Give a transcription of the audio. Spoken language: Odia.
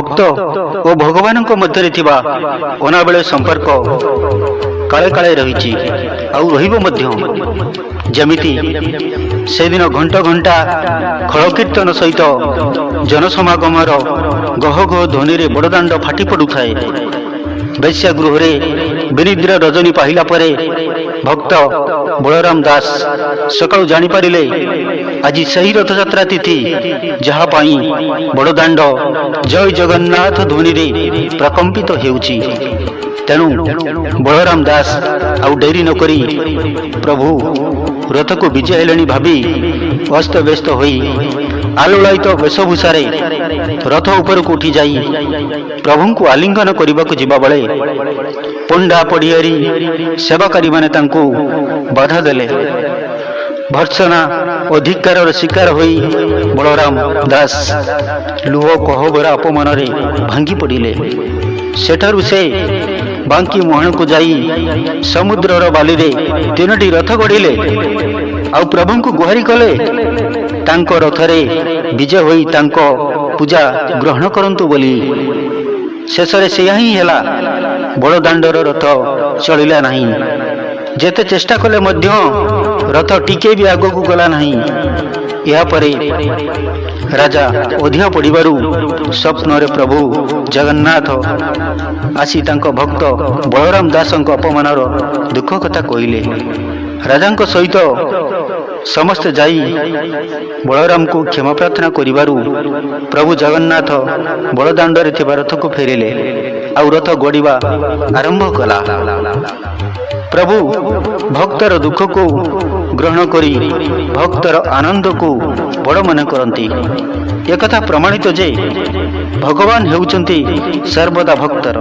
ଭକ୍ତ ଓ ଭଗବାନଙ୍କ ମଧ୍ୟରେ ଥିବା ଅନାବେଳ ସମ୍ପର୍କ କାଳେ କାଳେ ରହିଛି, ଆଉ ରହିବ ମଧ୍ୟ। ଯେମିତି ସେଦିନ ଘଣ୍ଟ ଘଣ୍ଟା ଖୋଳ କୀର୍ତ୍ତନ ସହିତ ଜନସମାଗମର ଗହ ଗହ ଧ୍ୱନିରେ ବଡ଼ଦାଣ୍ଡ ଫାଟି ପଡ଼ୁଥାଏ। ବେଶ୍ୟା ଗୃହରେ ବିନିଦ୍ର ରଜନୀ ପାହିଲା ପରେ ଭକ୍ତ ବଳରାମ ଦାସ ସକାଳୁ ଜାଣିପାରିଲେ, ଆଜି ସେହି ରଥଯାତ୍ରା ତିଥି, ଯାହା ପାଇଁ ବଡ଼ଦାଣ୍ଡ ଜୟ ଜଗନ୍ନାଥ ଧ୍ୱନିରେ ପ୍ରକମ୍ପିତ ହେଉଛି। ତେଣୁ ବଳରାମ ଦାସ ଆଉ ଡେରି ନକରି ପ୍ରଭୁ ରଥକୁ ବିଜେ ହେଲେଣି ଭାବି ଅସ୍ତବ୍ୟସ୍ତ ହୋଇ ଆଲୁଳାୟିତ ବେଶଭୂଷାରେ ରଥ ଉପରକୁ ଉଠି ଯାଇ ପ୍ରଭୁଙ୍କୁ ଆଲିଙ୍ଗନ କରିବାକୁ ଯିବାବେଳେ ପଣ୍ଡା ପଡ଼ିଆରୀ ସେବାକାରୀମାନେ ତାଙ୍କୁ ବାଧା ଦେଲେ। ଭର୍ତ୍ସନା ଓ ଧିକ୍କାରର ଶିକାର ହୋଇ ବଳରାମ ଦାସ ଲୁହ କୋହଭରା ଅପମାନରେ ଭାଙ୍ଗି ପଡ଼ିଲେ। ସେଠାରୁ ସେ ବାଙ୍କି ମୁହାଣକୁ ଯାଇ ସମୁଦ୍ରର ବାଲିରେ ତିନୋଟି ରଥ ଗଢ଼ିଲେ ଆଉ ପ୍ରଭୁଙ୍କୁ ଗୁହାରି କଲେ, ତାଙ୍କ ରଥରେ ବିଜେ ହୋଇ ତାଙ୍କ ପୂଜା ଗ୍ରହଣ କରନ୍ତୁ ବୋଲି। ଶେଷରେ ସେଇଆ ହିଁ ହେଲା। ବଡ଼ଦାଣ୍ଡର ରଥ ଚଳିଲା ନାହିଁ। ଯେତେ ଚେଷ୍ଟା କଲେ ମଧ୍ୟ ରଥ ଟିକେ ବି ଆଗକୁ ଗଲା ନାହିଁ। ଏହାପରେ ରାଜା ଅଧିଆ ପଡ଼ିବାରୁ ସ୍ୱପ୍ନରେ ପ୍ରଭୁ ଜଗନ୍ନାଥ ଆସି ତାଙ୍କ ଭକ୍ତ ବଳରାମ ଦାସଙ୍କ ଅପମାନର ଦୁଃଖ କଥା କହିଲେ। ରାଜାଙ୍କ ସହିତ ସମସ୍ତେ ଯାଇ ବଳରାମକୁ କ୍ଷମା ପ୍ରାର୍ଥନା କରିବାରୁ ପ୍ରଭୁ ଜଗନ୍ନାଥ ବଡ଼ଦାଣ୍ଡରେ ଥିବା ରଥକୁ ଫେରିଲେ ଆଉ ରଥ ଗଡ଼ିବା ଆରମ୍ଭ କଲା। ପ୍ରଭୁ ଭକ୍ତର ଦୁଃଖକୁ ଗ୍ରହଣ କରି ଭକ୍ତର ଆନନ୍ଦକୁ ବଡ଼ ମନେ କରନ୍ତି। ଏକଥା ପ୍ରମାଣିତ ଯେ ଭଗବାନ ହେଉଛନ୍ତି ସର୍ବଦା ଭକ୍ତର।